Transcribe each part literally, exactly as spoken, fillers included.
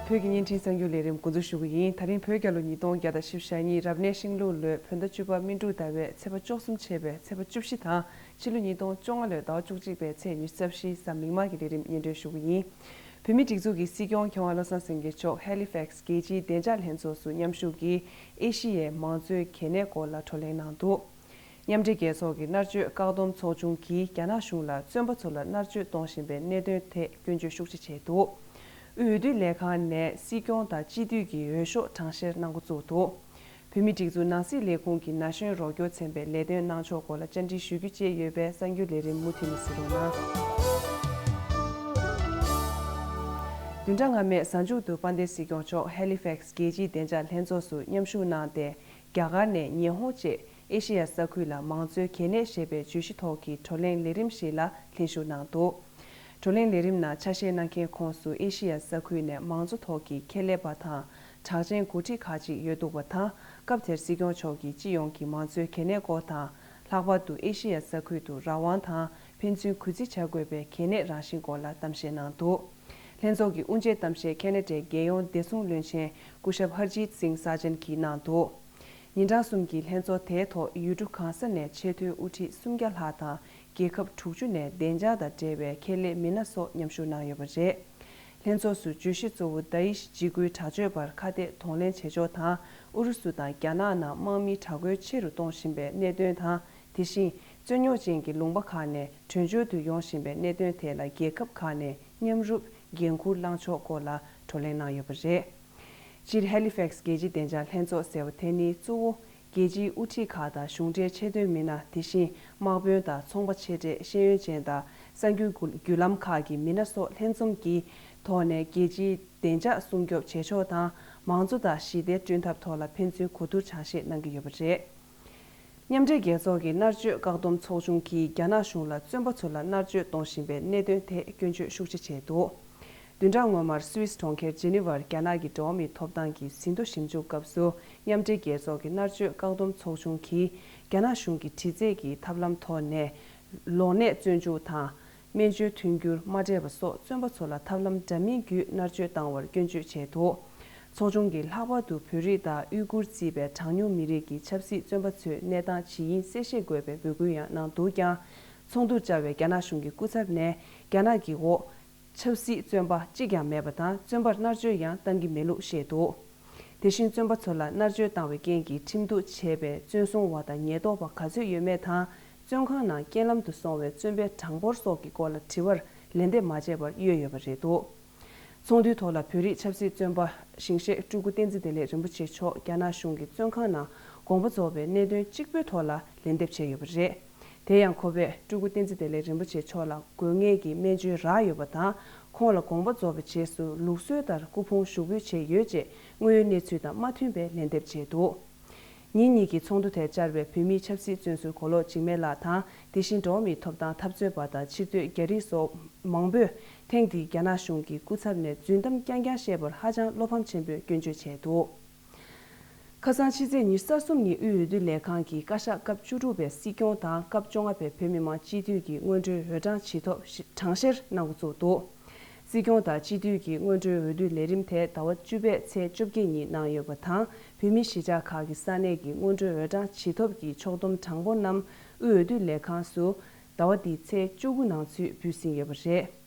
བོད་ཀྱི་བརྙན་འཕྲིན་གསར་འགྱུར་ལས་རིམ་འགོ་འཛུགས་ཞུ་གི་ཡིན། ད་རིང་བོད་རྒྱལ་ལོ་ཉིས་སྟོང་བརྒྱ་དང་བཞི་བཅུ་ཞེ་གཉིས་རབ་གནས་ཤིང་ལུག་ལོའི་བོད་ཟླ་བཅུ་པ་སྨིན་དྲུག་ཟླ་བའི་ཚེས་པ་བཅུ་གསུམ་ཆད་པའི་ཚེས་པ་བཅུ་བཞི་དང་ཕྱི་ལོ་ཉིས་སྟོང་བཅོ་ལྔ་ལོའི་ཟླ་བ་བཅུ་གཅིག་པའི་ཚེས་ཉི་ཤུ་རྩ་བཞི་གཟའ་མིག་དམར་གྱི་ལས་རིམ་སྙན་སྒྲོན་ཞུ་གི་ཡིན། བོད་མིའི་སྒྲིག་འཛུགས་ཀྱི་སྲིད་སྐྱོང་ཁྱོན་ལྷ་བསངས་སེང་གེ་མཆོག་ཧེ་ལི་ཕེག་སི་རྒྱལ་སྤྱིའི་བདེ་འཇགས་ལྷན་ཚོགས་སུ་མཉམ་ཞུགས་ཀྱིས་ཨེ་ཤི་ཡའི་མང་གཙོའི་གལ་གནད་སྐོར་ལ་བགྲོ་གླེང་གནང་འདུག་མཉམ་འབྲེལ་རྒྱལ་ཚོགས་ཀྱི་མནར་གཅོད་བཀག་སྡོམ་ཚོགས་ཆུང་གིས་རྒྱ་ནག་གཞུང་ལ་བཙོན་པ་ཚོ་ལ་མནར་གཅོད་གཏོང་བཞིན་པའི་གནད་དོན་ཐད་སྐྱོན་བརྗོད་ཤུགས་ཆེ་བྱས་འདུག་དབུས་འོས་བསྡུ་ལས་ཁང་ནས་སྲིད་སྐྱོང་དང་སྤྱི་འཐུས་ཀྱི་འོས་ཤོག་གྲངས་བཤེར་གནང་འགོ་བཙུགས་འདུག་བོད་མིའི་སྒྲིག་འཛུགས་ནང་སྲིད་ལས་ཁུངས་ཀྱི་ན་གཞོན་རོགས་སྐྱོར་ཚན་པའི་ལས་དོན་གནང་ཕྱོགས་སྐོར་ལ་བཅར་འདྲི་ཞུ་རྒྱུ་བཅས་ཡོད་པས་གསར་འགྱུར་ལས་རིམ་མུ་མཐུད་ནས་གཟིགས་རོགས་གནང་། བདུན་ཕྲག་སྔ་མའི་གཟའ་མཇུག་ཏུ་དཔལ་ལྡན་སྲིད་སྐྱོང་མཆོག་ཧེ་ལི་ཕེག་སི་རྒྱལ་སྤྱིའི་བདེ་འཇགས་ལྷན་ཚོགས་སུ་མཉམ་ཞུགས་གནང་སྟེ། རྒྱ་གར་ནས་ཉི་ཧོང་བཅས་ཨེ་ཤེ་ཡ་ས་ཁུལ་ལ་མང་གཙོའི་གལ་གནད་ཞེས་པའི་བརྗོད་གཞི་ཐོག་གི་བགྲོ་གླེང་ལས་རིམ་ཞིག་ལ་ལྷན་ཞུགས་གནང་འདུག་བགྲོ་གླེང་ལས་རིམ་ནང་ཆ་ཤས་གནང་མཁན་ཁོངས་སུ་ཨེ་ཤེ་ཡ་ས་ཁུལ་ནས་མང་གཙོ་ཐོག་གི་ཁྱད་ལས་པ་དང་གྲགས་ཅན་འགོ་ཁྲིད་ཁག་ཅིག་ཡོད་འདུག་པ་དང་། སྐབས་དེར་སྲིད་སྐྱོང་མཆོག་གིས་སྤྱི་ཡོངས་ཀྱི་མང་གཙོའི་གལ་གནད་སྐོར་དང་། ལྷག་པར་དུ་ཨེ་ཤེ་ཡ་ས་ཁུལ་དུ་རང་དབང་དང་ཕན་ཚུན་གུས་བརྩི་བྱ་དགོས་པའི་གལ་གནད་རང་བཞིན་སྐོར་ལ་གཏམ་བཤད་གནང་འདུག་ལྷན་ཚོགས་ཀྱི་དབུ་འབྱེད་གཏམ་བཤད་ཁེ་ན་ཌའི་རྒྱལ་ཡོངས་བདེ་སྲུང་བློན་ཆེན་སྐུ་ཞབས་ཧར་ཇིད་སིང་ས་ཅན་གྱིས་གནང་འདུག་ཉིན་གྲངས་གསུམ་གྱི་ལྷན་ཚོགས་དེའི་ཐོག་ཡུལ་གྲུ་གང་ས་ནས་ཆེས་མཐོའི་དབུ་ཁྲིད་སུམ་བརྒྱ་ལྷག་དང་རྒྱལ་ཁབ་དྲུག་ཅུ་ནས་བདེ་འཇགས་དང་འབྲེལ་བའི་ཁྱད་ལས་མི་སྣ་སོགས་མཉམ་ཞུགས་གནང་ཡོད་པ་རེད། ལྷན་ཚོགས་སུ་བརྗོད་གཞི་གཙོ་བོ་དཱ་ཨིཤ་འཇིགས་སྐུལ་དྲག་སྤྱོད་པར་ཁ་གཏད་གདོང་ལེན་བྱེད་ཕྱོགས་དང་། ཨུ་རུ་སུ་དང་རྒྱ་ནག་ནང་དམག་མིའི་དྲག་རྒོལ་ཆེ་རུ་གཏོང་བཞིན་པའི་གནད་དོན་དང་། དེ་བཞིན་རྩོད་རྙོག་ཅན་གྱི་ལུང་པ་ཁག་ནས་གྲོན་ཆུང་དུ་ཡོང་བཞིན་པའི་གནད་དོན་ཐད་ལ་རྒྱལ་ཁབ་ཁག་ནས་མཉམ་རུབ་འགན་འཁུར་བླང་ཕྱོགས་སྐོར་ལ་བགྲོ་གླེང་གནང་ཡོད་པ་རེད། སྤྱིར་ཧེ་ལི་ཕེག་སི་རྒྱལ་སྤྱིའི་བདེ་འཇགས་ལྷན་ཚོགས་ཟེར་བ་དེ་ནི་གཙོ་བོ་རྒྱལ་སྤྱིའི་དབུ་ཁྲིད་ཁག་དང་གཞུང་འབྲེལ་ཆེས་མཐོའི་མི་སྣ། དེ་བཞིན་དམག་དཔོན་དང་ཚོང་པ་ཆེ་གྲས་ཤེས་ཡོན་ཅན་དང་གསར་འགྱུར་བརྒྱུད་ལམ་ཁག་གི་མི་སྣ་སོགས་ལྷན་འཛོམས་ཀྱི་ཐོག་ནས་རྒྱལ་སྤྱིའི་བདེ་འཇགས་སྲུང་སྐྱོབ་བྱེད་ཕྱོགས་དང་། མང་གཙོ་དང་ཞི་བདེ་བསྐྲུན་ཐབས་ཐོག་ལ་ཕན་ཚུན་གོ་བསྡུར་གྲངས་བཤེར་གནང་གི་ཡོད་པ་རེད། མཉམ་འབྲེལ་རྒྱལ་ཚོགས་ཀྱི་མནར་གཅོད་བཀག་སྡོམ་ཚོགས་ཆུང་གིས་རྒྱ་ནག་གཞུང་ལ་བཙོན་པ་ཚོ་ལ་མནར་གཅོད་གཏོང་བཞིན་པའི་གནད་དོན་ཐད་སྐྱོན་བརྗོད་ཤུགས་ཆེ་བྱས་འདུག་བདུན་ཕྲག་སྔོན་མར་སུད་སི་གྲོང་ཁྱེར་ཇི་ནི་ཝར་རྒྱ་ནག་གི་འགྲོ་བ་མིའི་ཐོབ་ཐང་གི་ཟིན་ཐོ་ཞིབ་འཇུག་སྐབས་སུ། མཉམ་འབྲེལ་རྒྱལ་ཚོགས་ཀྱི་མནར་གཅོད་བཀག་སྡོམ་ཚོགས་ཆུང་གིས་རྒྱ་ནག་གཞུང་གི་དྲི་རྩད་ཀྱི་ཐབས་ལམ་ཐོག་ནས། ལོག་གནས་བཙོན་འཇུག་དང་། སྨན་བཅོས་མཐུན་འགྱུར་མ་སྤྲད་པ་སོགས་བཙོན་པ་ཚོ་ལ་ཐབས་ལམ་འདྲ་མིན་བརྒྱུད་མནར་གཅོད་བཏང་བར་སྐྱོན་བརྗོད་བྱས་འདུག་ཚོགས་ཆུང་གིས་ལྷག་པར་དུ་བོད་རིགས་དང་ཨུས་ཀུར་བརྩིས་པའི་གྲངས་ཉུང་མི་རིགས་ཀྱི་ཆབ་སྲིད་བཙོན་པ་ཚོའི་གནས་སྟངས་ཇི་ཡིན་གསལ་བཤད་དགོས་པའི་འབོད་སྐུལ་ཡང་གནང་འདུག་ཀྱང་། ཚོགས་འདུར་བཅར་བའི་རྒྱ་ནག་གཞུང་གི་སྐུ་ཚབ་ནས་རྒྱ་ནག་གི་འོག་ཆབ་སྲིད་བཙོན་པ་གཅིག་ཀྱང་མེད་པ་དང་། བཙོན་པར་མནར་གཅོད་ཡང་བཏང་གི་མེད་ལུགས་བཤད་འདུག་དེ་བཞིན་བཙོན་པ་ཚོ་ལ་མནར་གཅོད་བཏང་བའི་རྐྱེན་གྱིས་ཁྲིམས་གཏུག་བྱས་པའི་བཙོན་སྲུང་བ་དང་ཉེན་རྟོག་པ་ག་ཚོད་ཡོད་མེད་དང་། བཙོན་ཁང་ནང་རྐྱེན་ལམ་དུ་སོང་བའི་བཙོན་པའི་གྲངས་འབོར་སོགས་ཀྱི་སྐོར་ལ་དྲི་བར་ལན་འདེབས་མ་བྱས་པར་གཡོལ་ཡོད་པ་རེད་འདུག་ཚོགས་འདུའི་ཐོག་ལ་བོད་རིགས་ཆབ་སྲིད་བཙོན་པ་ཞིང་གཤེགས་སྤྲུལ་སྐུ་བསྟན་འཛིན་བདེ་ལེགས་རིན་པོ་ཆེ་མཆོག་རྒྱ་ནག་གཞུང་གིས་བཙོན་ཁང་ནང་དགོངས་པ་རྫོགས་པའི་གནད་དོན་གཅིག་པུའི་ཐོག་ལ་ལན་འདེབས་བྱས་ཡོད་པ་རེད། དེ་ཡང་ཁོ་པས་སྤྲུལ་སྐུ་བསྟན་འཛིན་བདེ་ལེགས་རིན་པོ་ཆེ་མཆོག་ལ་དགོས་ངེས་ཀྱི་སྨན་བཅོས་རག་ཡོད་པ་དང་། ཁོང་ལ་དགོངས་པ་རྫོགས་པའི་རྗེས་སུ་ལུགས་སྲོལ་ལྟར་སྐུ་ཕུང་ཞུགས་འབུལ་བྱས་ཡོད་ཅེས་དངོས་ཡོད་གནས་ཚུལ་དང་མ་མཐུན་པའི་ལན་འདེབས་བྱས་འདུག་ཉིན་གཉིས་ཀྱི་ཚོགས་འདུ་དེར་བཅར་བའི་བོད་མིའི་ཆབ་སྲིད་བཙོན་ཟུར་གོ་ལོག་འཇིགས་མེད་ལགས་དང་། དེ་བཞིན་འགྲོ་བ་མིའི་ཐོབ་ཐང་འཐབ་རྩོད་པ་དང་ཕྱིར་སྡོད་རྒྱ་རིགས་སོགས་མང་པོས་ཐེངས་འདིའི་རྒྱ་ནག་གཞུང་གི་སྐུ་ཚབ་ནས་རྫུན་གཏམ་རྐྱང་རྐྱང་བཤད་པར་ཧ་ཅང་བློ་ཕམ་ཆེན་པོས་སྐྱོན་བརྗོད་བྱས་འདུག་ཁ་སང་ཕྱི་ཚེས་ཉི་ཤུ་རྩ་གསུམ་ཉིན་དབུས་འོས་བསྡུ་ལས་ཁང་གིས་བཀའ་ཤག་སྐབས་བཅུ་དྲུག་པའི་སྲིད་སྐྱོང་དང་སྐབས་བཅོ་ལྔ་པའི་བོད་མི་མང་སྤྱི་འཐུས་ཀྱི་སྔོན་འགྲོའི་འོས་གྲངས་བྱེད་ཐབས་གྲངས་བཤེར་གནང་འགོ་བཙུགས་འདུག་སྲིད་སྐྱོང་དང་སྤྱི་འཐུས་ཀྱི་སྔོན་འགྲོའི་འོས་བསྡུ་ལས་རིམ་དེ་ཟླ་བ་བཅུ་པའི་ཚེས་བཅོ་བརྒྱད་ཉིན་གནང་ཡོད་པ་དང་། བོད་མིའི་གཞིས་ཆགས་ཁག་གི་ས་གནས་ཀྱི་སྔོན་འགྲོའི་འོས་གྲངས་བྱེད་ཐབས་ཀྱི་ཕྱོགས་བསྡོམས་གྲངས་འབོར་རྣམས་དབུས་འོས་བསྡུ་ལས་ཁང་སུ་ཟླ་བ་འདིའི་ཚེས་བཅུ་དགུ་ནང་ཚུད་འབུལ་ཟིན་ཡོད་པ་རེད།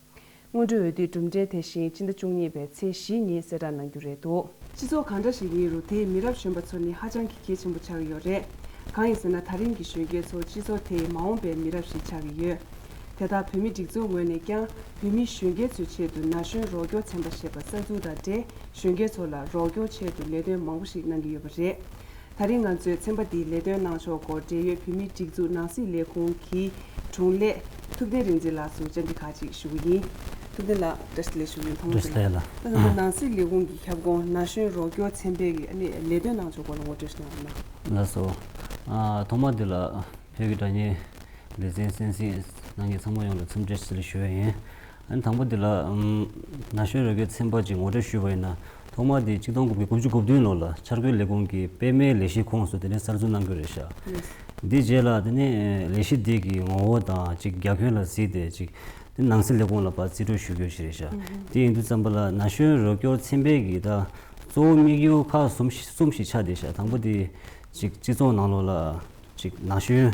སྔོན་འགྲོའི་འོས་བསྡུའི་གྲུབ་འབྲས་དེ་བཞིན་སྤྱི་ཟླ་བཅུ་གཉིས་པའི་ཚེས་བཞི་ཉིན་གསལ་བསྒྲགས་གནང་རྒྱུ་རེད་འདུག་སྤྱི་ཚོགས་གང་འདྲ་ཞིག་ཡིན་རུང་དེའི་མི་རབས་གཞོན་པ་ཚོ་ནི་ཧ་ཅང་གི་གལ་ཆེན་པོ་ཆགས་ཀྱི་ཡོད་རེད། གང་ཡིན་ཟེར་ན་ད་རིང་གི་གཞོན་སྐྱེས་ཚོ་སྤྱི་ཚོགས་དེའི་མ་འོངས་པའི་མི་རབས་ཤིག་ཆགས་ཀྱི་ཡོད། དེ་ལྟར་བོད་མིའི་སྒྲིག་འཛུགས་ངོས་ནས་ཀྱང་བོད་མིའི་གཞོན་སྐྱེས་ཚོའི་ཆེད་དུ་ན་གཞོན་རོགས་སྐྱོར་ཚན་པ་ཞེས་པ་གསར་འཛུགས་དང་འབྲེལ་གཞོན་སྐྱེས་ཚོ་ལ་རོགས་སྐྱོར་ཆེད་དུ་ལས་དོན་མང་པོ་ཞིག་གནང་གི་ཡོད་པ་རེད། ད་རིང་ང་ཚོས་ཚན་པ་འདིའི་ལས་དོན་གནང་ཕྱོགས་སྐོར་འབྲེལ་ཡོད་བོད་མིའི་སྒྲིག་འཛུགས་ནང་སྲིད་ལས་ཁུངས་ཀྱི་དྲུང་ལས་ཐུབ་བསྟན་རིག་འཛིན་ལགས་སུ་བཅར་འདྲི་ཁག་ཅིག་ཞུ་གི་ཡིན། ཐུབ་བསྟན་ལགས་བཀྲ་ཤིས་བདེ་ལེགས་ཞུ་གི་ཡིན། ཐོག་མར་བཀྲ་ཤིས་བདེ་ལེགས་ལགས། ད་ལྟ་ནང་སྲིད་ལས་ཁུངས་ཀྱི་ཁྱབ་ཁོངས་ན་གཞོན་རོགས་སྐྱོར་ཚན་པའི་གི་ཨ་ནི་ལས་དོན་གནང་ཕྱོགས་སྐོར་ལ་ངོ་སྤྲོད་ཞིག་གནང་རོགས་གནང་། ལགས་སོ། ཨ་ཐོག་མ་འདི་ལ་བོད་ཀྱི་དྲ་བརྙན་ལེ་ཚན་གསན་གཟིགས་གནང་མཁན་ཚང་མ་ཡོངས་ལ་འཚམས་འདྲི་ཞུ་ཞུ་ཡ་ཡིན། ཨ་ནི་དང་པོ་འདི་ལ་ཨམ་ན་གཞོན་རོགས་སྐྱོར་ཚན་པ་ཅིག་ངོ་སྤྲོད་ཞུས་པ་ཡིན་ན། ཐོག་མ་འདི་ཆིག་སྟོང་དགུ་བརྒྱ་དགུ་བཅུ་གོ་བདུན་ལོ་ལ་འཆར་འགོད་ལས་ཁུངས་ཀྱི་པད་མའི་ལས་གཞིའི་ཁོངས་སུ་དེ་ནས་གསར་འཛུགས་གནང་གི་རེད་ཤག་འདི་རྗེས་ལ་དེ་ནས་ལས་གཞི་འདི་གི་ངོ་བོ་དང་ཅིག་རྒྱ་ཁྱོན་ལ་གཟིགས་ཏེ་ཅིག་ དེ་ནང་སྲིད་ལས་ཁུངས་ལ་ཕར་རྩིས་སྤྲོད་ཞུ་རྒྱུ་ཞིག་རེད་ཤག་དེ་ཡིན་དུས་ཙམ་པ་ལ་ན་གཞོན་རོགས་སྐྱོར་ཚན་པའི་གི་ད་གཙོ་བོ་དམིགས་ཡུལ་ཁག་གསུམ་གསུམ་ཞིག་ཆགས་བསྡད་ཤག་དང་པོ་དེ་ཅིག་སྤྱི་ཚོགས་ནང་ལོགས་ལ་ཅིག་ན་གཞོན་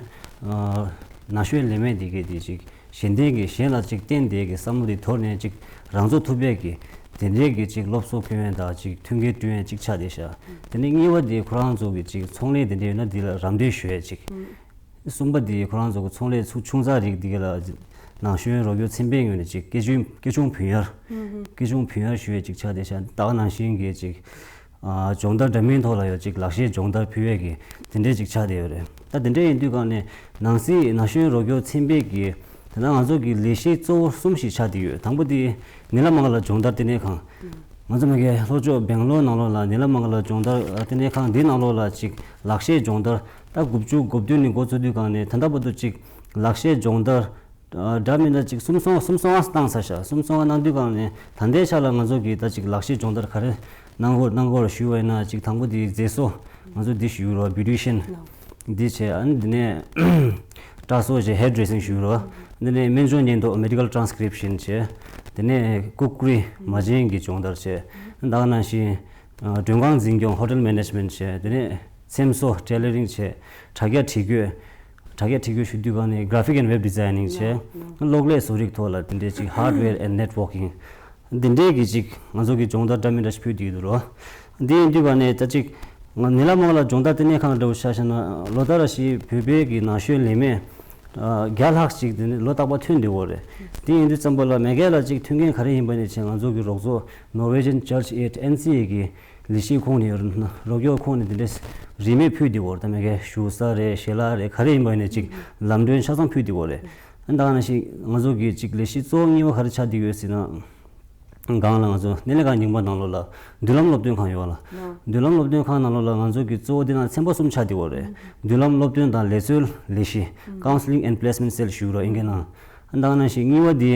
ཨ་ན་གཞོན་ལས་མེད་འདི་གས་དེ་ཅིག་གཞན་དོན་གྱི་གཞན་ལ་ཅིག་བརྟེན་བསྡད་ཀྱི་བསམ་བློ་དེ་དོར་ནས་ཅིག་རང་ཚོ་ཐུབ་པའི་གི་དེ་འདྲའི་གི་ཅིག་སློབ་གསོ་སྐྱོན་ཡས་དང་ཅིག་མཐུན་རྐྱེན་བསྐྲུན་ཡས་ཅིག་ཆགས་བསྡད་ཤག་དེ་ནས་གཉིས་པ་དེ་ཁོ་རང་ཚོ་གི་ཅིག་ཚོང་ལས་དེ་འདྲ་ཡོད་ན་འདི་ལ་རམ་འདེགས་ཞུ་ཡས་ཅིག་གསུམ་པ་དེ་ཁོ་རང་ཚོ་གི་ཚོང་ལས་ཚུ་ཆུང་ཙག་རིགས་འདི་ག་ལ་ནང་གཞོན་རོགས་སྐྱོར་ཚན་པའི་ངོས་ནས་ཅིག་སྐྱེ་ཆུང་སྐྱེ་ཆུང་བུན་གཡར་སྐྱེ་ཆུང་བུན་གཡར་ཞུ་ཡས་ཅིག་ཆགས་བསྡད་ཤག་ད་ག་ནང་བཞིན་གི་ཅིག་ཨ་སྦྱོང་བརྡར་འདྲ་མིན་ཐོག་ལ་ཡང་ཅིག་ལག་ཤེས་སྦྱོང་བརྡར་ཕུལ་ཡས་ཀྱི་དེ་འདྲས་ཅིག་ཆགས་བསྡད་ཡོད་རེད། ད་དེ་འདྲས་ཡིན་དུས་གང་ནས་ནང་སྲིད་ན་གཞོན་རོགས་སྐྱོར་ཚན་པའི་གི་དེ་ན་ང་ཚོ་གི་ལས་གཞི་གཙོ་བོ་གསུམ་ཞིག་ཆགས་བསྡད་ཡོད། དང་པོ་དེ་ནི་ལ་མང་ལ་སྦྱོང་བརྡར་ལྟེ་གནས་ཁང་། ང་ཚོ་མ་གི་ལྷོ་ཕྱོགས་སྦེང་ལོར་ནང་ལོགས་ལ་ནི་ལ་མང་ལ་སྦྱོང་བརྡར་ལྟེ་གནས་ཁང་འདི་ནང་ལོགས་ལ་ཅིག་ལག་ཤེས་སྦྱོང་བརྡར་ད་དགུ་བཅུ་གོ་བདུན་ནས་འགོ་ཚུགས་དུས་གང་ནས་ད་ལྟ་བར་དུ་ཅིག་ལག་ཤེས་སྦྱོང་བརྡར་འདྲ་མིན་ན་ཅིག་སུམ་སོ་སུམ་སོ་ལྔ་བཏང་ཚར་ཤག་སུམ་སོ་ལྔ་གནང་དུས་གང་ནས་ད་ལྟའི་ཆ་ལ་ང་ཚོ་གིས་ད་ཅིག་ལག་ཤེས་སྦྱོང་བརྡར་ག་རེ་གནང་དགོས་གནང་དགོས་ཞུས་པ་ཡིན་ན་ཅིག་དང་པོ་དེ་མཛེས་བཟོ་ང་ཚོ་འདི་ཞུ་རོགས་བིའུ་ཊི་ཤན་འདི་བྱས། ཨ་ནི་འདི་ནས་སྐྲ་བཟོ་བྱས་ཧེར་ཌི་རེ་སིང་ཞུ་རོགས། འདི་ནས་སྨན་སྦྱོང་ཉེན་རྟོག་མེ་ཌི་ཀལ་ཊ་རན་སི་ཀི་རིབ་ཤན་བྱས། འདི་ནས་ཀུ་ཀུ་རི་མ་བྱན་གྱི་སྦྱོང་བརྡར་བྱས། ད་ག་ནང་བཞིན་མགྲོན་ཁང་འཛིན་སྐྱོང་ཧོ་ཊེལ་མེ་ནེ་ཇི་མེན་ཊི་བྱས། འདི་ནས་ཚེམ་བཟོ་ཊེ་ལེ་རིང་བྱས། དྲ་རྒྱ་སྒྲིག་བཀོད། དྲ་རྒྱ་སྒྲིག་བཀོད་ཞུ་དུས་གང་ནས་གྷ་ར་ཕིག་ཨེན་ཌི་ཝེབ་ཌི་ཛའི་ནིང་བྱས། གློག་ཀླད་བཟོ་རིག་ཐོག་ལ་དེ་འདྲའི་ཅིག་ཧར་ཌི་ཝེར་ཨེན་ཌི་ནེཊ་ཝོར་ཀིང་འདི་འདྲའི་གི་ཅིག་ང་ཚོ་གི་སྦྱོང་བརྡར་འདྲ་མི་འདྲ་ཞིག་ཕུལ་བསྡད་ཀྱི་འདུག་རོ། འདི་ཡིན་དུས་གང་ནས་ད་ཅིག་ང་ནི་ལ་མང་ལ་སྦྱོང་བརྡར་ལྟེ་གནས་ཁང་འདྲ་བོ་ཆ་བཞག་ན་ལོ་ལྟར་བཞིན་བོད་པའི་གི་ན་གཞོན་ལས་མེད་བརྒྱ་ལྷག་ཅིག་དེ་ནི་ལོ་རྟག་པར་ཐོན་བསྡད་ཡོད་རེད། དེ་ཡིན་དུས་ཙམ་པ་ལ་མ་གི་ལ་ཅིག་མཐུན་རྐྱེན་ག་རེ་ཡིན་པ་ནས་བྱས་ང་ཚོ་གི་རོགས་ཚོགས་Norwegian Church Aid ཨེན་སི་ཨེ་གི་ལས་གཞིའི་ཁོངས་ནས་ཡོད་རེད། རོགས་སྐྱོར་ཁོངས་ནས་དེ་འདྲས་རིན་མེད་ཕུལ་བསྡད་ཡོད་རེད། ད་མ་གི་བཞུགས་ས་རེད། ཞལ་ལག་རེད། ག་རེ་ཡིན་པ་ནས་ཅིག་ལམ་གྲོན་ཆ་ཚང་ཕུལ་བསྡད་ཡོད་རེད། ཨ་ནི་ད་ག་ནང་བཞིན་ང་ཚོ་གི་ཅིག་ལས་གཞི་གཙོ་བོ་གཉིས་པ་ག་རེ་ཆགས་བསྡད་ཡོད་ཟེར་ན། སྒང་ལ་ང་ཚོ་སྣེ་ལེན་ཁང་རྙིང་པ་ནང་ལོགས་ལ་མདུན་ལམ་སློབ་སྟོན་ཁང་ཡོད་ལ། མདུན་ལམ་སློབ་སྟོན་ཁང་ནང་ལོགས་ལ་ང་ཚོ་གི་གཙོ་བོ་དེ་ན་ཚན་པ་གསུམ་ཆགས་བསྡད་ཡོད་རེད། མདུན་ལམ་སློབ་སྟོན་དང་ལས་རྩོལ་ལས་གཞི་Counseling and Placement Cell ཞུ་རོགས་ཨིན་སྐད་ནང་། ཨ་ནི་ད་ག་ནང་བཞིན་གཉིས་པ་དེ་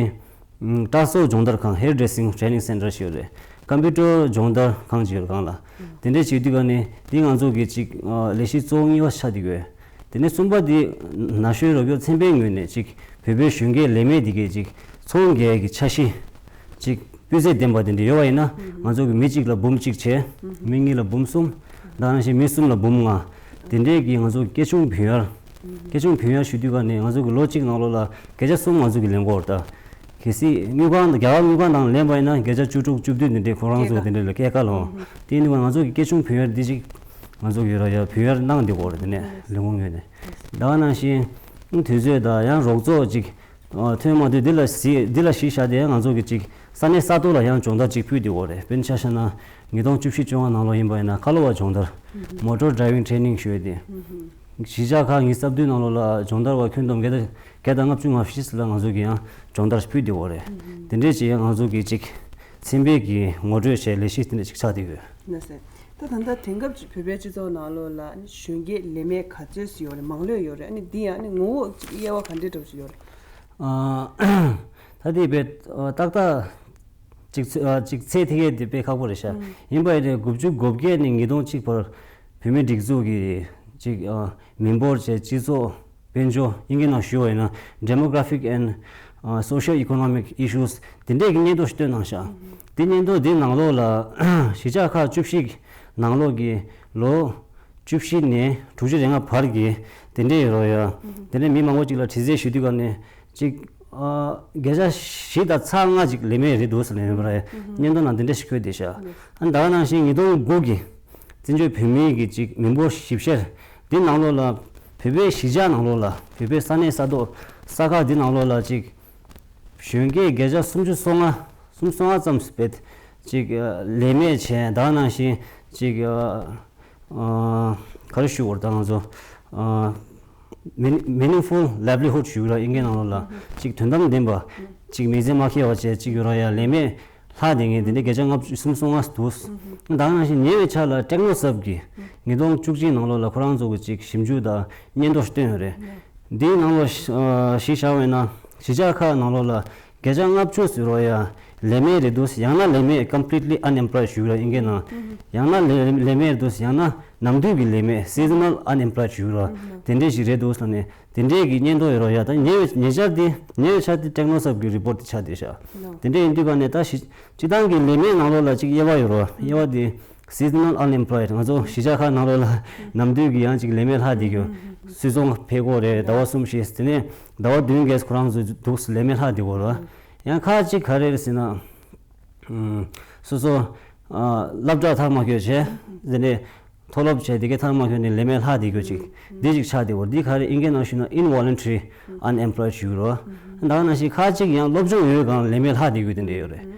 སྐྲ་བཟོ་སྦྱོང་བརྡར་ཁང་Hair Dressing Training Center ཞིག་ཡོད་རེད། ཀམ་པུ་ཊར་སྦྱོང་བརྡར་ཁང་ཅིག་ཡོད་རེད་སྒང་ལ། དེ་འདྲས་བྱེད་དུས་ག་ནས་དེ་ང་ཚོ་གི་ཅིག་ལས་གཞི་གཙོ་བོ་གཉིས་པ་ཆགས་བསྡད་ཡོད། དེ་ནས་གསུམ་པ་དེ་ན་གཞོན་རོགས་སྐྱོར་ཚན་པའི་ངོས་ནས་ཅིག་བོད་པའི་གཞོན་སྐྱེས་ལས་མེད་འདི་གས་ཅིག་ཚོང་རྒྱག་གི་འཆར་གཞི་ཅིག་སྤུས་ཚད་ལྡན་པ་དེ་འདྲ་ཡོད་པ་ཡིན་ན་ང་ཚོ་གི་མི་གཅིག་ལ་འབུམ་གཅིག་བྱས། མི་གཉིས་ལ་འབུམ་གསུམ། ད་ག་ནང་བཞིན་མི་གསུམ་ལ་འབུམ་ལྔ། དེ་འདྲས་ཀྱི་ང་ཚོ་སྐྱེ་ཆུང་བུན་གཡར། སྐྱེ་ཆུང་བུན་གཡར་ཞུ་དུས་ག་ནས་ང་ཚོ་གི་ལོ་གཅིག་ནང་ལོགས་ལ་བརྒྱ་ཆ་གསུམ་ང་ཚོ་གི་ལེན་གྱི་ཡོད་རེད་ད། གལ་སྲིད་དངུལ་ཁང་དང་རྒྱ་གར་དངུལ་ཁང་དང་ལེན་པ་ཡིན་ན་བརྒྱ་ཆ་བཅུ་དྲུག་བཅུ་བདུན་དེ་འདྲས་ཁོ་རང་ཚོ་དེ་འདྲས་ལ་སྐྱེད་ཀ་ལོ། དེ་ཡིན་དུས་ང་ཚོ་གི་སྐྱེ་ཆུང་བུན་གཡར་འདི་ཅིག་ང་ཚོ་གི་ར་ཡ་བུན་གཡར་གནང་བསྡད་ཀྱི་ཡོད་རེད། དེ་ནས་ལས་ཁུངས་ངོས་ནས། ད་ག་ནང་བཞིན་དུས་ཚོད་དང་ཡང་རོགས་ཚོགས་ཅིག་ཐོན་མ་ཐུབ་འདི་ལ་གཞི་འདི་ལ་གཞི་བཞག་སྟེ་ང་ཚོ་གི་ཅིག་ས་གནས་ས་ཐོག་ལ་ཡང་སྦྱོང་བརྡར་ཅིག་ཕུལ་བསྡད་ཀྱི་ཡོད་རེད། དཔེར་ན་ཆ་བཞག་ན་ཉིས་སྟོང་བཅུ་བཞི་བཅོ་ལྔ་ནང་ལོགས་ཡིན་པ་ཡིན་ན་ཁ་ལོ་བ་སྦྱོང་བརྡར་Motor Driving Training ཞུ་ཡས་དེ། གཞིས་ཆགས་ཁག་ཉི་ཤུ་རྩ་བདུན་ནང་ལོགས་ལ་སྦྱོང་བརྡར་བ་ཁྱོན་བསྡོམས་བརྒྱ་དང་བརྒྱ་དང་ལྔ་བཅུ་ང་བཞི་ལ་ང་ཚོ་གིས་ཡང་སྦྱོང་བརྡར་ཕུལ་བསྡད་ཡོད་རེད། དེ་འདྲས་ཅིག་ཡང་ང་ཚོ་གིས་ཅིག་ཚན་པའི་གི་ངོ་སྤྲོད་བྱས་ལས་གཞི་དེ་འདྲས་ཅིག་ཆགས་བསྡད་ཡོད། ལགས་སོ། ད་ད་ལྟ་དེང་སྐབས་ཀྱི་བོད་པའི་སྤྱི་ཚོགས་ནང་ལོགས་ལ་གཞོན་སྐྱེས་ལས་མེད་ག་ཚོད་ཡོད་རེད། མང་ལོས་ཡོད་རེད། ཨ་ནི་འདི་ཡང་ཨ་ནི་ངོ་བོ་ཅིག་དབྱེ་བ་ག་འདྲས་འདྲ་བོ་ཞིག་ཡོད་རེད། ཨ་ད་དེ་བས་ཏག་ཏག་ཅིག་ཚེ་ཨ་ཅིག་ཚེ་ཐིག་ཡས་དེ་དཔེ་ཁག་པོ་རེད་ཤག་ཨུམ། ཡིན་པ་ཡིན་ཏེ་དགུ་བཅུ་གོ་བརྒྱད་ནས་ཉིས་སྟོང་གཅིག་བར་བོད་མིའི་སྒྲིག་འཛུགས་ཀྱི་ཅིག་ཨ་མི་འབོར་བཅས་སྤྱི་ཚོགས་དཔལ་འབྱོར་ཨིན་སྐད་ནང་ཞུ་བ་ཡིན་ན་Demographic and ཨ་Socio-Economic Issues དེ་འདྲས་ཀྱི་སྙན་ཐོ་ཞིག་བཏོན་གནང་ཤག་ཨུམ། དེ་སྙན་ཐོ་དེ་ནང་ལོགས་ལ་གཞིས་ཆགས་ཁག་བཅུ་བཞི་ནང་ལོགས་ཀྱི་ལོ་བཅུ་བཞི་ནས་དྲུག་ཅུ་རེ་ལྔ་བར་གྱི་དེ་འདྲས་ཡོད་རོགས་ཡ། དེ་འདྲས་མི་མང་པོ་ཅིག་ལ་དྲི་རྩད་ཞུ་དུས་ག་ནས་ཅིག་ཨ་བརྒྱ་ཆ་བཞི་དང་ཚེག་ལྔ་ཅིག་ལས་མེད་རེད་འདུག་ཟེར་ནས་ཡོད་པ་རེད། སྙན་ཐོ་ནང་དེ་འདྲས་ཞིག་འཁོད་བསྡད་ཤག་ཨ་ད་ག་ནང་བཞིན་ཉིས་སྟོང་དགུ་གི་བཙན་བྱོལ་བོད་མིའི་གི་ཅིག་མི་འབོར་ཞིབ་བཤེར་འདི་ནང་ལོགས་ལ་བོད་པའི་གཞིས་ཆགས་ནང་ལོགས་ལ་བོད་པའི་ས་གནས་ས་ཐོག་ས་ཁག་འདི་ནང་ལོགས་ལ་ཅིག་གཞོན་སྐྱེས་བརྒྱ་ཆ་སུམ་ཅུ་སོ་ལྔ་སུམ་ཅུ་སོ་ལྔ་ཙམ་ཞིག་ཅིག་ལས་མེད་བྱས། ད་ག་ནང་བཞིན་ཅིག་ཨ་ག་རེ་ཞུ་དགོས་རེད། ད་ང་ཚོ་ཨ་meaning- meaningful livelihood ཞུ་གི་ར་ཨིན་སྐད་ནང་ལོགས་ལ་ཅིག་དོན་དམ་ལྡན་པ་ཅིག་མི་ཚེ་མ་འཁྱོལ་བ་བྱས་ཅིག་ཡོད་ར་ཡ་ལས་མེད་ལྷག་བསྡད་མཁན་དེ་འདྲའི་བརྒྱ་ཆ་ལྔ་བཅུ་སུམ་ཅུ་སོ་ལྔ་འདུག་ད་ག་ནང་བཞིན་ཉེ་བའི་ཆར་ལ་ཊེག་ནོ་སབ་ཀྱིས་ཉིས་སྟོང་བཅུ་གཅིག་ནང་ལོགས་ལ་ཁོ་རང་ཚོ་གི་ཅིག་ཞིབ་འཇུག་དང་སྙན་ཐོ་ཞིག་བཏོན་ཡོད་རེད། འདིའི་ནང་ལོགས་ཤ- ཨ་གཞི་བཞག་པ་ཡིན་ན་གཞིས་ཆགས་ཁག་ནང་ལོགས་ལ་བརྒྱ་ཆ་ལྔ་བཅུ་ཟེར་རོགས་ཡ་ ལས་མེད་རེད་འདུག་ཡང་ན་ལས་མེད་completely unemployed ཞུ་ར་ཨིན་སྐད་ནང་། ཡང་ན་ལས་ལས་མེད་རེད་འདུག་ཡང་ན་ནམ་དུས་ཀྱི་ལས་མེད་seasonal unemployed ཞུ་ར་དེ་འདྲས་ཞིག་རེད་འདུག་ལབ་ནས། དེ་འདྲས་ཀྱི་སྙན་ཐོ་ཡོད་རོགས་ཡ། ད་ཉེ་བའི་ཉེ་ཆར་དེ་ཉེ་བའི་ཆར་དེ་ཊེག་ནོ་སོབ་ཀྱི་རི་པོར་ཊི་དེ་ཆགས་བསྡད་ཤག་དེ་འདྲས་ཡིན་དུས་ག་ནས་ད་ཞི་སྤྱི་བཏང་གི་ལས་མེད་ནང་ལོགས་ལ་ཅིག་དབྱེ་བ་ཡོད་རོགས། དབྱེ་བ་དེ་seasonal unemployed ང་ཚོ་གཞིས་ཆགས་ཁག་ནང་ལོགས་ལ་ནམ་དུས་ཀྱི་ཡང་ཅིག་ལས་མེད་ལྷག་བསྡད་རྒྱུ། སུད་ཚོང་ཕེབས་དགོས་རེད། ཟླ་བ་གསུམ་བཞི་དེ་ནས་ཟླ་བ་བདུན་བརྒྱད་ཁོ་རང་ཚོ་འདུག་ལས་མེད་ལྷག་བསྡད་དགོས་རོགས། ཡང་ཁག་ཅིག་ག་རེ་རེད་ཟེར་ན། ཨུམ། སོ་སོ། ཨ། སློབ་གྲྭ་མཐར་མ་འཁྱོལ་བྱས། དེ་ནས་མཐོ་སློབ་བྱས་དེ་གའི་མཐར་མ་འཁྱོལ་ནས་ལས་མེད་ལྷག་བསྡད་རྒྱུ་ཅིག་འདི་ཅིག་ཆགས་བསྡད་ཡོད། འདི་ག་རེ་ཨིན་སྐད་ནང་ཞུས་ན་involuntary unemployed ཞུ་རོགས། ད་ག་ནང་བཞིན་ཁག་ཅིག་ཡང་སློབ་སྦྱོང་ཡོད་གང་ལས་མེད་ལྷག་བསྡད་རྒྱུ་དེ་འདྲ་ཡོད་རེད།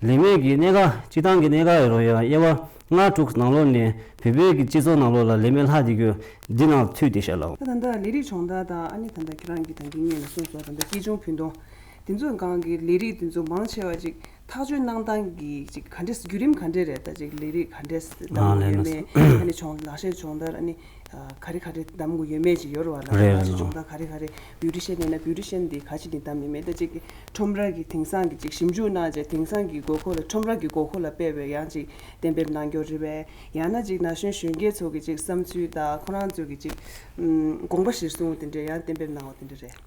ལས་མེད་ཀྱི་གནད་འགག་སྤྱི་བཏང་གི་གནད་འགག་ཡོད་རོགས་ཡ། དབྱེ་བ་ལྔ་དྲུག་ནང་ལོགས་ནས་བོད་པའི་གི་སྤྱི་ཚོགས་ནང་ལོགས་ལ་ལས་མེད་ལྷག་བསྡད་རྒྱུ་འདི་ནང་ཚུད་བསྡད་ཤག་ལགས། ད་ད་ལྟ་ལས་རིགས་སྦྱོང་བརྡར་དང་ཨ་ནི་ད་ལྟ་ཁྱེད་རང་གིས་ད་གིན་སྔོན་ལ་གསུངས་སོང་། ད་ལྟ་སྐྱིད་ཆུང་བུན་གཏོང་དེ་ཚོའི་སྒང་གི་ལས་རིགས་དེ་ཚོ་མང་ཆེ་བ་ཅིག་ཐག་གཅོད་གནང་སྟངས་ཀྱི་ཅིག་ག་འདྲས་བརྒྱུད་རིམ་ག་འདྲས་རེད། ད་ཅིག་ལས་རིགས་ག་འདྲས་ཨ་གདམ་དགོས་ལས་ཡོད་མེད། ཨ་ནི་སྦྱོང་ལག་ཤེས་སྦྱོང་བརྡར་ཨ་ནི་ག་རེ་ག་རེ་གདམ་དགོས་ཡོད་མེད་ཅིག་ཡོད་རེད་བ་ལ། རེད་ལག་རེད་ཤེས་ལགས། སྦྱོང་བརྡར་ག་རེ་ག་རེ། བིའུ་ཊི་ཤན་ཡིན་ན་བིའུ་ཊི་ཤན་དེ་ག་ཅིག་ནས་གདམ་ཡོད་མེད། ད་ཅིག་ཁྲོམ་ར་གི་དེང་སང་གི་ཅིག་ཞིབ་འཇུག་གནང་བྱས་དེང་སང་གི་དགོས་མཁོ་ལ་ཁྲོམ་ར་གི་དགོས་མཁོ་ལ་དཔག་པའི་ཡང་ཅིག་གཏན་འབེབས་གནང་རྒྱུ་རེད་པས། ཡང་ན་ཅིག་ན་གཞོན་གཞོན་སྐྱེས་ཚོ་གི་ཅིག་བསམ་ཚུལ་དང་ཁོ་རང་ཚོ་གི་ཅིག་ཨུམ། དགོངས་པ་གཞིར་བཟུང་དེ་འདྲས་ཡང་གཏན་འབེབས་གནང་བ་དེ་འདྲས་རེད།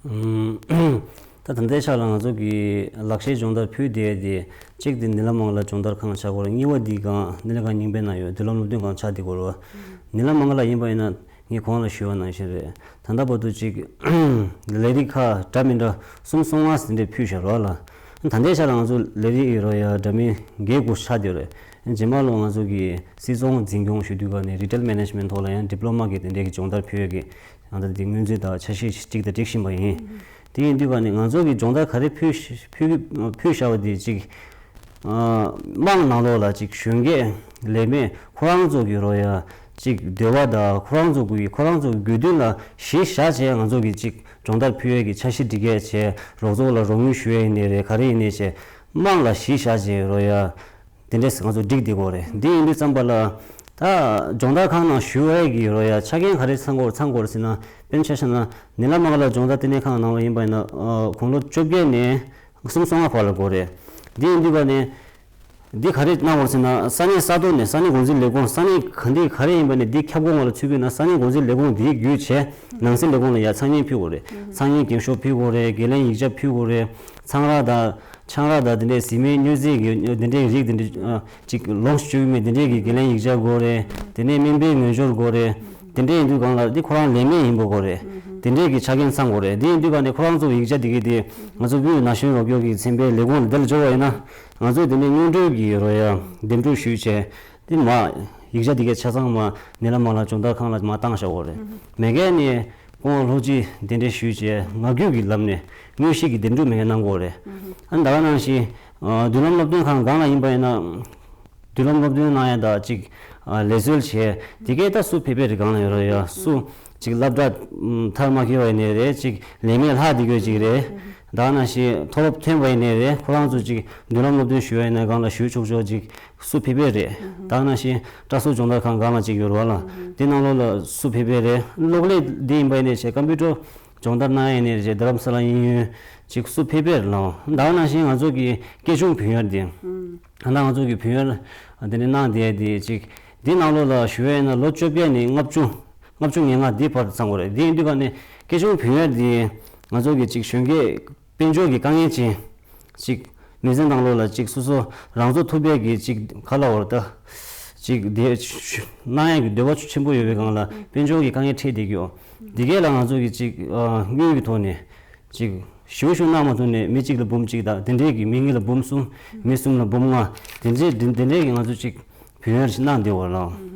ཨུམ། ད་ད་ལྟའི་ཆ་ལ་ང་ཚོ་གི་ལག་ཤེས་སྦྱོང་བརྡར་ཕུལ་བསྡད་དེ། གཅིག་དེ་ནི་ལ་མང་ལ་སྦྱོང་བརྡར་ཁང་ཆགས་ཀྱི་ཡོད་རེད། གཉིས་པ་དེ་གང་ནི་ལ་གང་རྙིང་པའི་ནང་ཡོད་མདུན་ལམ་སློབ་སྟོན་ཁང་ཆགས་བསྡད་ཀྱི་ཡོད་རེད། ནི་ལ་མང་ལ་ཡིན་པ་ཡིན་ན་ངས་གོང་ལ་ཞུས་པ་ནང་བཞིན་རེད། ད་ལྟ་བར་དུ་གཅིག་ལས་རིགས་ཁག་འདྲ་མི་འདྲ་གསུམ་གསུམ་ལྔ་ཟིན་འདྲས་ཕུལ་བཞག་རོགས་ལ། ད་ལྟའི་ཆ་ལ་ང་ཚོ་ལས་རིགས་ཡོད་རོགས་ཡ་འདྲ་མིན་བརྒྱད་དགུ་ཆགས་བསྡད་ཡོད་རེད། རྗེས་མ་ལོ་ང་ཚོ་གི་སིལ་ཚོང་འཛིན་སྐྱོང་ཞུ་དུས་ག་ནས་retail management ཐོག་ལ་ཡང་ཌི་པི་ལོ་མ་གི་དེ་འདྲས་ཀྱི་སྦྱོང་བརྡར་ཕུལ་ཡས་ཀྱི་ཡང་ད་དེ་སྔོན་རྩིས་དང་འཆར་གཞི་གཅིག་དང་སྒྲིག་བཞིན་པ་ཡིན། དེ་ཡིན་དུས་ག་ནས་ང་ཚོ་གི་སྦྱོང་བརྡར་ག་རེ་ཕུལ་ཕུལ་ཕུལ་བཞག་པ་དེ་གཅིག་དམངས་ནང་ལོགས་ལ་ཅིག་གཞོན་སྐྱེས་ལས་མེད་ཁོ་རང་ཚོ་གི་རོ་ཡ་ཅིག་འདོད་པ་དང་ཁོ་རང་ཚོ་གི་ཁོ་རང་ཚོ་གི་དགོས་འདུན་ལ་གཞི་བཞག་བྱས་ང་ཚོ་གི་ཅིག་སྦྱོང་བརྡར་ཕུལ་ཡས་ཀྱི་འཆར་གཞི་སྒྲིག་ཡས་བྱས་རོགས་ཚོགས་ལ་རོགས་དངུལ་ཞུ་ཡས་ཡིན་ནའི་རེད། ག་རེ་ཡིན་ནའི་བྱས་དམངས་ལ་གཞི་བཞག་བྱས་རོ་ཡ། དེ་འདྲས་ང་ཚོ་སྒྲིག་བསྡད་ཀྱི་ཡོད་རེད། འདི་ཡིན་དུས་ཙམ་པ་ལ་ད་སྦྱོང་བརྡར་ཁང་ནང་ཞུགས་ཡས་ཀྱི་ཡོད་རེད་ཡ། ཆ་རྐྱེན་ག་རེ་ཚང་དགོས་ཚང་དགོས་རེད་ཟེར་ན། དཔེར་ན་ཆ་བཞག་ན་ནི་ལ་མ་ག་ལ་སྦྱོང་བརྡར་ལྟེ་གནས་ཁང་ནང་ལ་ཡིན་པ་ཡིན་ན་དགུང་ལོ་བཅོ་བརྒྱད་ནས་སུམ་ཅུ་སོ་ལྔ་བར་ལ་དགོས་རེད། འདི་ཡིན་དུས་ག་ནས་འདི་ག་རེ་གནང་དགོས་ཟེར་ན། ས་གནས་ས་ཐོག་ནས་ས་གནས་འགོ་འཛིན་ལས་ཁུངས་ས་གནས་ག་འདི་ག་རེ་ཡིན་པ་ནས་འདི་ཁྱབ་ཁོངས་ལ་ཚུད་དགོས་ན་ས་གནས་འགོ་འཛིན་ལས་ཁུངས་འདིའི་བརྒྱུད་བྱས་ནང་སྲིད་ལས་ཁུངས་ལ་ཡ་ཚང་མས་ཕུལ་དགོས་རེད། ཚང་མས་འགེངས་ཤོག་ཕུལ་དགོས་རེད། འགན་ལེན་ཡིག་ཆ་ཕུལ་དགོས་རེད། ཚང་ར་དང་། ཆང་རག་དང་དེ་འདྲའི་ཟི་མའི་སྨྱོ་རྫས་ཀྱི་དེ་འདྲའི་རིགས་དེ་འདྲ་ཅིག་ལོངས་སུ་སྤྱོད་ཀྱི་མེད། དེ་འདྲའི་གི་འགན་ལེན་ཡིག་ཆ་དགོས་རེད། དེ་ནས་སྨན་པའི་ངོས་སྦྱོར་དགོས་རེད། དེ་འདྲའི་ཡིན་དུས་གང་ལ་འདི་ཁོ་རང་ལས་མེད་ཡིན་པ་དགོས་རེད། དེ་འདྲའི་གི་ཆ་རྐྱེན་ཚང་དགོས་རེད། འདི་ཡིན་དུས་གང་ནས་ཁོ་རང་ཚོ་ཡིག་ཆ་དེ་གི་དེ་ང་ཚོ་དབུས་ན་གཞོན་རོགས་སྐྱོར་གྱི་ཚན་པའི་ལས་ཁུངས་ལ་དེ་ལ་འབྱོར་བ་ཡིན་ན་ང་ཚོས་དེ་ནས་སྔོན་འགྲོའི་གི་རོ་ཡ་འདེམས་སྒྲུག་ཞུས་བྱས་དེ་མ་ཡིག་ཆ་དེ་གའི་ཆ་ཚང་མ་ནི་ལ་མ་ལ་སྦྱོང་བརྡར་ཁང་ལ་མ་བཏང་བཞག་དགོས་རེད། མེད་མཁན་ནས། སྐུ་ངོ་ལྷོ་སྤྱི་གདན་འདྲེན་ཞུས་བྱས་ངག་རྒྱུན་གྱི་ལམ་ནས་དངོས་གཞི་གི་འདེམས་སྒྲུག་མི་སྣ་གནང་དགོས་རེད། ཨ་ནི་ད་ག་ནང་བཞིན་མདུན་ལམ་སློབ་སྟོན་ཁང་སྒང་ལ་ཡིན་པ་ཡིན་ན་མདུན་ལམ་སློབ་སྟོན་གནང་ཡ་དང་ཅིག་ལས་བཟོ་བྱས་དེ་གས་ད་སུ་ཕེབས་པའི་རེད། སྒང་ལ་ཡོད་རེད་ཡ། སུ་ཅིག་སློབ་གྲྭ་མཐར་མ་འཁྱོལ་བ་ཡིན་ནའི་རེད། ཅིག་ལས་མེད་ལྷག་བསྡད་དགོས་ཅིག་རེད། ད་ག་ནང་བཞིན་མཐོ་སློབ་ཐོན་པ་ཡིན་ནའི་རེད། ཁོ་རང་ཚོ་ཅིག་མདུན་ལམ་སློབ་སྟོན་ཞུ་བ་ཡིན་ན་སྒང་ལ་ཞུ་ཆོག་ཆོག་ཅིག་སུ་ཕེབས་པས་རེད། ད་ག་ནང་བཞིན་བཀྲ་གསོ་སྦྱོང་བརྡར་ཁང་སྒང་ལ་གཅིག་ཡོད་རེད་བ་ལ། དེ་ནང་ལོགས་ལ་སུ་ཕེབས་པས་རེད། གློག་ཀླད་འདི་ཡིན་པ་ཡིན་ནའི་བྱས་ཀམ་པུ་ཊར་སྦྱོང་བརྡར་གནང་ཡ་ཡིན་ནའི་རེད། རྡ་རམ་ས་ལ་གཡས་གཡོན་གཅིག་སུ་ཕེབས་པས་རེད་ལགས། ད་ག་ནང་བཞིན་ང་ཚོ་གི་སྐྱེས་ཆུང་བུན་གཡར་འདི། ད་ང་ཚོ་གི་བུན་གཡར་འདི་ནས་གནང་བསྡད་དེ་གཅིག་འདི་ནང་ལོགས་ལ་ཞུ་བ་ཡིན་ན་ལོ་བཅོ་བརྒྱད་ནས་ལྔ་བཅུ་ལྔ་བཅུ་ང་ལྔ་འདི་བར་དུ་ཚང་དགོས་རེད། འདི་ཡིན་དུས་ག་ནས་སྐྱེས་ཆུང་བུན་གཡར་འདི་ང་ཚོ་གི་གཅིག་གཞོན་སྐྱེས་དཔལ་འབྱོར་གྱི་དཀའ་ངལ་ཅན། ཅིག་མི་ཚེ་ནང་ལོགས་ལ་ཅིག་སོ་སོ་རང་ཚོ་ཐུབ་པའི་གི་ཅིག་ག་ལབ་དགོས་རེད་ད། ཅིག་དེ་གནང་ཡ་གི་འདོད་པ་ཆེན་པོ་ཡོད་པའི་སྒང་ལ་དཔལ་འབྱོར་གྱི་དཀའ་ངལ་འཕྲད་བསྡད་ཀྱི་ཡོད། འདི་གས་ལ་ང་ཚོ་གི་ཅིག་དངུལ་གྱི་ཐོག་ནས་ཅིག་ཞུ་ཞུ་གནང་མ་ཐུབ་ནས་མི་གཅིག་ལ་འབུམ་གཅིག་དང་དེ་འདྲས་ཀྱི་མི་གཉིས་ལ་འབུམ་གསུམ། མི་གསུམ་ལ་འབུམ་ལྔ། དེ་འདྲས་དེ་དེ་འདྲས་ཀྱི་ང་ཚོ་ཅིག་བུན་གཡར་ཞིག་གནང་བསྡད་ཡོད་ལགས།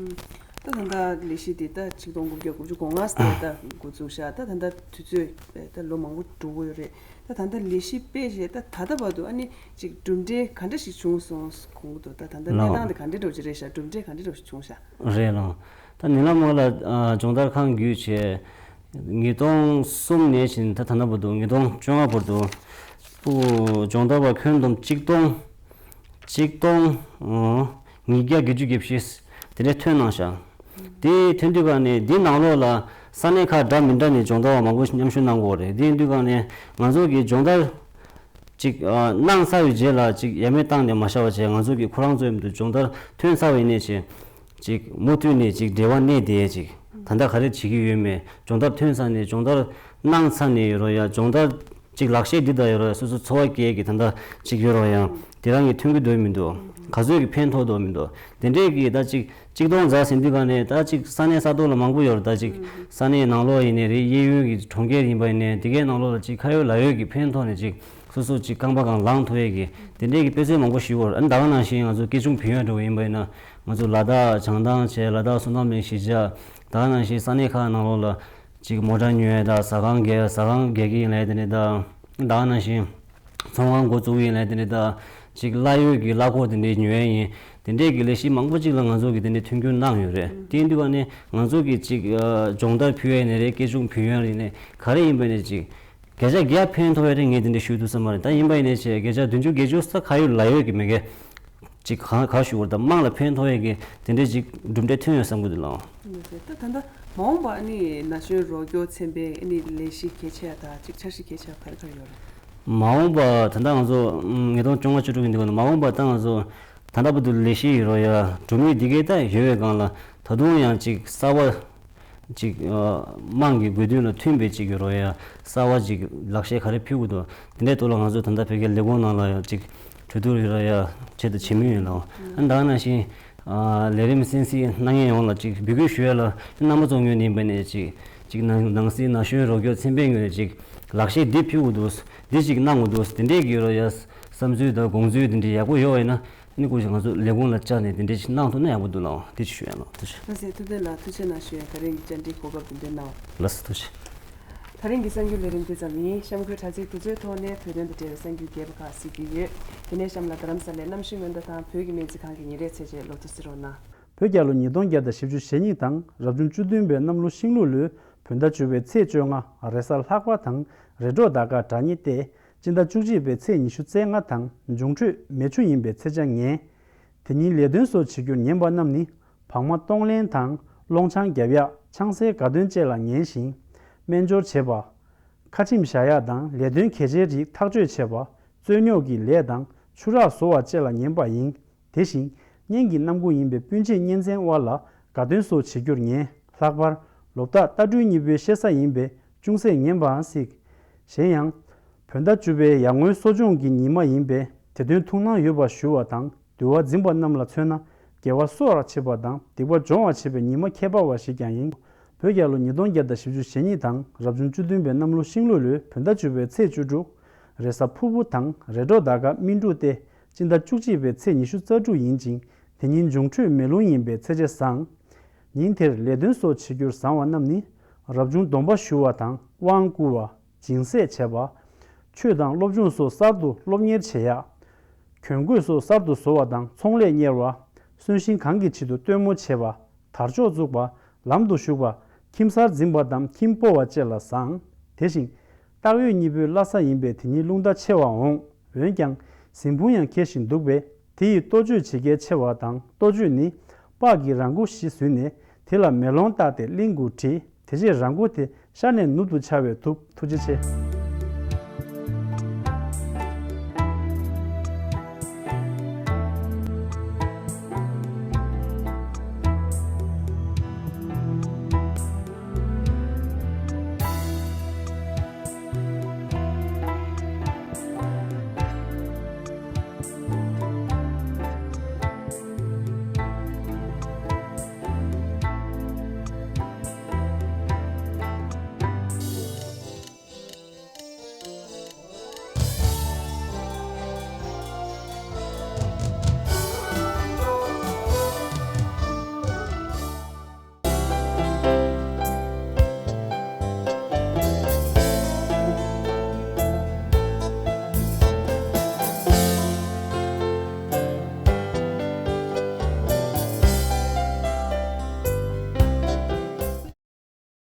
ད་ད་ལྟ་ལས་གཞི་དེ་ད་ཆིག་སྟོང་དགུ་བརྒྱ་དགུ་བཅུ་གོ་ལྔ་ཙམ་ད་འགོ་བཙུགས་ཤག་ད་ད་ལྟ་དུས་ཚོད་ད་ལོ་མང་པོ་འགྲོ་གི་ཡོད་རེད། ད་ད་ལྟ་ལས་གཞི་སྤེལ་བྱས་ད་ད་ལྟ་བར་དུ་ཨ་ནི་ཅིག་གྲུབ་འབྲས་ག་འདྲ་ཞིག་བྱུང་སོང་གོང་གི་འདུག་ད་ད་ལྟ་གནས་ལགས། སྟངས་དེ་ག་འདྲ་འདྲ་ཅིག་རེད་ཤག་གྲུབ་འབྲས་ག་འདྲ་འདྲ་ཞིག་བྱུང་ཤག་རེད་ལགས། ད་ནི་ལ་མ་ལ་སྦྱོང་བརྡར་ཁང་བརྒྱུད་བྱས་ཉིས་སྟོང་གསུམ་ནས་བཞིན་ད་ད་ལྟ་བར་དུ་ཉིས་སྟོང་བཅོ་ལྔ་བར་དུ་སྤུ་སྦྱོང་བརྡར་བ་ཁྱོན་བསྡོམས་གཅིག་སྟོང་གཅིག་སྟོང་ཉིས་བརྒྱ་བརྒྱད་ཅུ་གྱ་བཞི་དེ་འདྲས་ཐོན་གནང་ཤག་དེ་ཐོན་དུས་ག་ནས་འདི་ནང་ལོགས་ལ་ས་གནས་ཁག་འདྲ་མི་འདྲ་ནས་སྦྱོང་བརྡར་བ་མང་པོ་མཉམ་ཞུགས་གནང་དགོས་རེད། དེ་ཡིན་དུས་ག་ནས་ང་ཚོ་གི་སྦྱོང་བརྡར་ ཅིག་ཨ་གནང་ཚར་བའི་རྗེས་ལ་ཅིག་ཡ་མེད་བཏང་ནས་མ་བཞག་པ་བྱས། ང་ཚོ་གིས་ཁོ་རང་ཚོའི་མདུན་སྦྱོང་བརྡར་ཐོན་ཚར་བ་ཡིན་ནའི་བྱས། ཅིག་མུ་མཐུད་ནས་ཅིག་འབྲེལ་བ་གནས་བསྡད་ཅིག་ད་ལྟ་ག་རེ་བྱེད་ཀྱི་ཡོད་མེད། སྦྱོང་བརྡར་ཐོན་ཚར་ནས། སྦྱོང་བརྡར་གནང་ཚར་ནས་ཡོད་རོགས་ཡ། སྦྱོང་བརྡར་ཅིག་ལག་ཤེས་འདི་དང་ཡོད་རོགས་ཡ། སོ་སོ་འཚོ་བ་སྐྱེལ་གྱི་ད་ལྟ་ཅིག་ཡོད་རོགས་ཡ། དེ་རང་གི་ཐོན་གྱི་འདུག་མི་འདུག་ག་ཚོད་ཀྱི་ཕན་ཐོགས་འདུག་མི་འདུག་དེ་འདྲས་ཀྱི་ད་ཅིག་གཅིག་སྟོང་ཛ་ཟིན་དུས་ག་ནས་ད་ཅིག་ས་གནས་ས་ཐོག་ལ་མང་པོ་ཡོད་རེད། ད་ཅིག་ས་གནས་ནང་ལོགས་ཡིན་ནའི་རེད། གཡས་གཡོན་གྱི་གྲོང་ཁྱེར་ཡིན་པ་ཡིན་ནའི་དེ་གའི་ནང་ལོགས་ལ་ཅིག་ཁ་ཡོད་ལག་ཡོད་ཀྱི་ཕན་ཐོགས་ནས་ཅིག་སོ་སོ་ཅིག་རྐང་པ་གང་ལངས་ཐུབ་ཡས་ཀྱི་དེ་འདྲས་ཀྱི་དཔེ་མཚོན་མང་པོ་ཞིག་ཡོད་རེད། ཨ་ནི་ད་ག་ནང་བཞིན་ང་ཚོ་སྐྱིད་གཤོངས་བོད་ཡོན་འགྲོ་བ་ཡིན་པ་ཡིན་ན། ང་ཚོ་ལ་དྭགས་བྱང་ཐང་བྱས། ལ་དྭགས་བསོད་ནམས་གླིང་གཞིས་ཆགས། ད་ག་ནང་བཞིན་ས་གནས་ཁག་ནང་ལོགས་ལ་ཅིག་མོ་ཊ་ཉོ་ཡས་དང་། ཟ་ཁང་རྒྱག་ཟ་ཁང་རྒྱག་གི་ཡིན་ལབ་དེ་འདྲས་དང་། ད་ག་ནང་བཞིན་ཚོང་ཁང་འགོ་བཙུགས་ཡིན་ལབ་དེ་འདྲས་དང་། ཅིག་གླ་ཡོད་ཀྱི་གླ་འཁོར་དེ་འདྲས་ཉོ་ཡས་ཡིན། དེ་འདྲས་ཀྱི་ལས་གཞི་མང་པོ་ཅིག་ལ་ང་ཚོ་གིས་དེ་འདྲས་མཐུན་འགྱུར་གནང་ཡོད་རེད། དེ་ཡིན་དུས་ག་ནས་ང་ཚོ་གིས་ཅིག་ཨ་སྦྱོང་བརྡར་ཕུལ་ཡས་ནས་རེད། སྐྱིད་གཤོངས་བོད་ཡོན་རེད་ནས་ག་རེ་ཡིན་པ་ནས་ཅིག་བརྒྱ་ཆ་བརྒྱ་ཕན་ཐོགས་ཡས་རེད། ངས་དེ་འདྲས་ཞུ་ཐུབ་ས་མ་རེད། ད་ཡིན་པ་ཡིན་ནའི་བྱས་བརྒྱ་ཆ་བདུན་ཅུ་བརྒྱད་ཅུ་ས་ཁ་ཡོད་ལག་ཡོད་ཀྱི་མེད་མཁན་ཅིག་གང་ག་ཞུ་བར་དང་། དམངས་ལ་ཕན་ཐོགས་ཡས་ཀྱི་དེ་འདྲས་ཅིག་གྲུབ་འབྲས་ཐོན་ཡོད་བསམ་གྱི་འདུག་ལགས། ད་ད་ལྟ་མ་འོངས་པ་ཨ་ནི་ན་གཞོན་རོགས་སྐྱོར་ཚན་པའི་ཨ་ནི་ལས་གཞི་གལ་ཆེ་བ་དང་ཅིག་འཆར་གཞི་གལ་ཆེ་བ་ག་རེ་ག་རེ་ཡོད་རེད། མ་འོངས་པ་ད་ལྟ་ང་ཚོ་ཉིས་སྟོང་བཅོ་ལྔ་བཅུ་དྲུག་ཡིན་དུས་ག་ནས། མ་འོངས་པ་ད་ང་ཚོ་ད་ལྟ་བར་དུ་ལས་གཞི་ཡོད་རོགས་ཡ། གྲུབ་མིན་འདི་གའི་ད་ཡོད་པའི་སྒང་ལ་ད་དུང་ཡང་ཅིག་གསར་པ་ཅིག་ཨ་དམངས་ཀྱི་དགོས་འདུན་ལ་མཐུན་པའི་ཅིག་ཡོད་རོགས་ཡ། གསར་པ་ཅིག་ལག་ཤེས་ག་རེ་ཕུལ་དགོས་འདུག་དེ་འདྲའི་ཐོག་ལ་ང་ཚོ་ད་ལྟ་བོད་ཀྱི་ལས་ཁུངས་ནང་ལ་ཡང་ཅིག་གྲོས་བསྡུར་ཡོད་རོགས་ཡ་ཆེད་དུ་བྱེད་མུས་ཡིན་ལགས། ཨ་ནི་ད་ག་ནང་བཞིན་ཨ་ལས་རིམ་གསན་གཟིགས་གནང་མཁན་ཡོངས་ལ་ཅིག་འབོད་སྐུལ་ཞུ་ཡ་ལ། རྣམ་པ་ཚོ་ངོས་ནས་ཡིན་པ་ནས་ཅིག་ཅིག་ནང་ནང་སྲིད་ན་གཞོན་རོགས་སྐྱོར་ཚན་པའི་ངོས་ནས་ཅིག་ལག་ཤེས་འདི་ཕུལ་དགོས་འདུག་འདི་ཅིག་གནང་དགོས་འདུག་དེ་འདྲའི་གི་ཡོད་རོགས་ཡ། བསམ་ཚུལ་དང་དགོངས་ཚུལ་དེ་འདྲའི་ཡག་པོ་ཡོད་པ་ཡིན་ན། ཨ་ནི་སྐུ་མཁྱེན་ང་ཚོ་ལས་ཁུངས་ལ་བཅར་ནས་དེ་འདྲའི་ཞིག་གནང་ཐུབ་ན་ཡག་པོ་འདུག་ལགས། དེ་ཅིག་ཞུ་ཡ་ལགས། ཐུགས་རྗེ་ཆེ། ལགས་སེ། ཐུབ་བསྟན་ལགས་ཐུགས་རྗེ་གནང་ཞུ་ཡ། ད་རིང་གི་བཅར་འདྲིའི་གོ་སྐབས་འདི་འདོན་གནང་བ། ལགས་སོ། ཐུགས་རྗེ་ཆེ། ད་རིང་གི་གསར་འགྱུར་ལས་རིམ་འདི་ཙམ་ཡིན། གཤམ་འཁོད་དྲ་ཚིགས་འདི་ཚོའི་ཐོག་ནས་བོད་དོན་དང་འབྲེལ་བའི་གསར་འགྱུར་རྒྱས་པ་ཁག་གཟིགས་རྒྱུ་ཡོད། དེ་ནས་གཤམ་ལ་རྡ་རམ་ས་ལའི་གནམ་གཤིས་སྔོན་བརྡ་དང་བོད་ཀྱི་སྨན་རྩིས་ཁང་གི་ཉིན་རེའི་ཚེས་བཅད་ལོ་ཐོ་གཟིགས་རོགས་གནང་། བོད་རྒྱལ་ལོ་ཉིས་སྟོང་བརྒྱ་དང་བཞི་བཅུ་ཞེ་གཉིས་དང་རབ་བྱུང་བཅུ་བདུན་པའི་གནམ་ལོ་ཤིང་ལུག་ལོའི་བོད་ཟླ་བཅུ་པའི་ཚེས་བཅོ་ལྔ་རེས་གཟའ་ལྷག་པ་དང་རེས་གྲོགས་ཟླ་སྐར་དྲ་ཉེ་སྟེ། སྤྱི་ཟླ་བཅུ་གཅིག་པའི་ཚེས་ཉི་ཤུ་རྩ་ལྔ་དང་འབྱུང་འཕྲོད་མེ་ཆུ་ཡིན་པའི་ཚེས་ཆ་ངན། དེ་ཉིན་ལས་དོན་སོགས་བྱེད་རྒྱུར་ཉན་པ་རྣམས་ནི་བག་མ་གཏོང་ལེན་དང་སློང་ཆང་བརྒྱབ་ཡག་ཆང་སའི་དགའ་སྟོན་བཅས་ལ་ཉན་ཞིང་། སྨན་སྦྱོར་བྱེད་པ། ཁ་ཆེམས་བཞག་ཡག་དང་ལས་དོན་གལ་ཆེའི་རིགས་ཐག་གཅོད་བྱེད་པ། རྩོད་རྙོག་གི་ལས་དང་ཆུ་རགས་བཟོ་བ་བཅས་ལ་ཉན་པ་ཡིན། དེ་བཞིན་གཉེན་གྱི་རྣམ་ཀུན་ཡིན་པའི་སྤུན་མཆེད་གཉེན་ཚན་དབར་ལ་དགའ་སྟོན་སོགས་བྱེད་རྒྱུར་ཉན། ལྷག་པར་ལོ་རྟགས་རྟ་སྦྲུལ་གཉིས་པོའི་གཤེད་གཟའ་ཡིན་པས་ཅུང་ཟད་ཉན་པའང་སྲིད། གཞན་ཡང་། བོད་ཟླ་བཅུ་པའི་ཡར་ངོའི་གསོ་སྦྱོང་གི་ཉི་མ་ཡིན་པས་དེ་དོན་ཐུགས་སྣང་ཡོད་པ་ཞུ་བ་དང་། འདུལ་བ་འཛིན་པ་རྣམས་ལ་མཚོན་ན་དགེ་བ་གསོག་པར་བྱེད་པ་དང་སྡིག་པ་སྦྱོང་བར་བྱེད་པའི་ཉི་མ་ཁྱད་པར་བ་ཞིག་ཀྱང་ཡིན། བོད་རྒྱལ་ལོ་ཉིས་སྟོང་བརྒྱ་དང་བཞི་བཅུ་ཞེ་གཉིས་དང་རབ་བྱུང་བཅུ་བདུན་པའི་གནམ་ལོ་ཤིང་ལུག་ལོའི་བོད་ཟླ་བཅུ་པའི་ཚེས་བཅུ་དྲུག་རེས་གཟའ་ཕུར་བུ་དང་རེས་གྲོགས་ཟླ་སྐར་སྨིན་དྲུག་སྟེ། སྤྱི་ཟླ་བཅུ་གཅིག་པའི་ཚེས་ཉི་ཤུ་རྩ་དྲུག་ཡིན་ཅིང་། དེ་ཉིན་འབྱུང་འཕྲོད་མེ་རླུང་ཡིན་པས་ཚེས་ཆ་བཟང་། ཉིན་དེར་ལས་དོན་སོགས་བྱེད་རྒྱུར་བཟང་བ་རྣམས་ནི། རབ་བྱུང་སྡོམ་པ་ཞུ་བ་དང་དབང་བསྐུར་བ། སྦྱིན་སྲེག་བྱེད་པ། ཆོས་དང་སློབ་སྦྱོང་སོགས་གསར་དུ་སློབ་གཉེར་བྱེད་ཡག་གྱོན་གོས་སོགས་གསར་དུ་བཟོ་བ་དང་ཚོང་ལས་གཉེར་བ། གསོན་གཤིན་གང་གི་ཆེད་དུ་སྟོན་མོ་བྱེད་པ། དར་ལྕོག་བཙུགས་པ། ལམ་དུ་ཞུགས་པ། ཁྱིམ་གསར་འཛིན་པ་དང་ཁྱིམ་སྤོ་བ་བཅས་ལ་བཟང་། དེ་བཞིན། སྟག་ཡོས་གཉིས་པོའི་བླ་གཟའ་ཡིན་པས་དེ་ཉིན་རླུང་རྟ་ཆེ་བ་འོང་། འོན་ཀྱང་། གཟིམ་ཕུང་ཡང་འཁྱེར་ཞིང་འདུག་པས། དེ་ཡི་གཏོ་བཅོས་བྱེད་གལ་ཆེ་བ་དང་། གཏོ་བཅོས་ནི། ལྤགས་ཀྱི་ར་མགོ་བཞི་བཟོས་ནས། དེ་ལ་མེ་ལོང་བཏགས་ཏེ་གླིང་དགུར་བྲི། དེ་རྗེས་ར་མགོ་དེ་ཤར་ནས་ནུབ་ཏུ་འཕྱར་བས་ཐུབ། ཐུགས་རྗེ་ཆེ།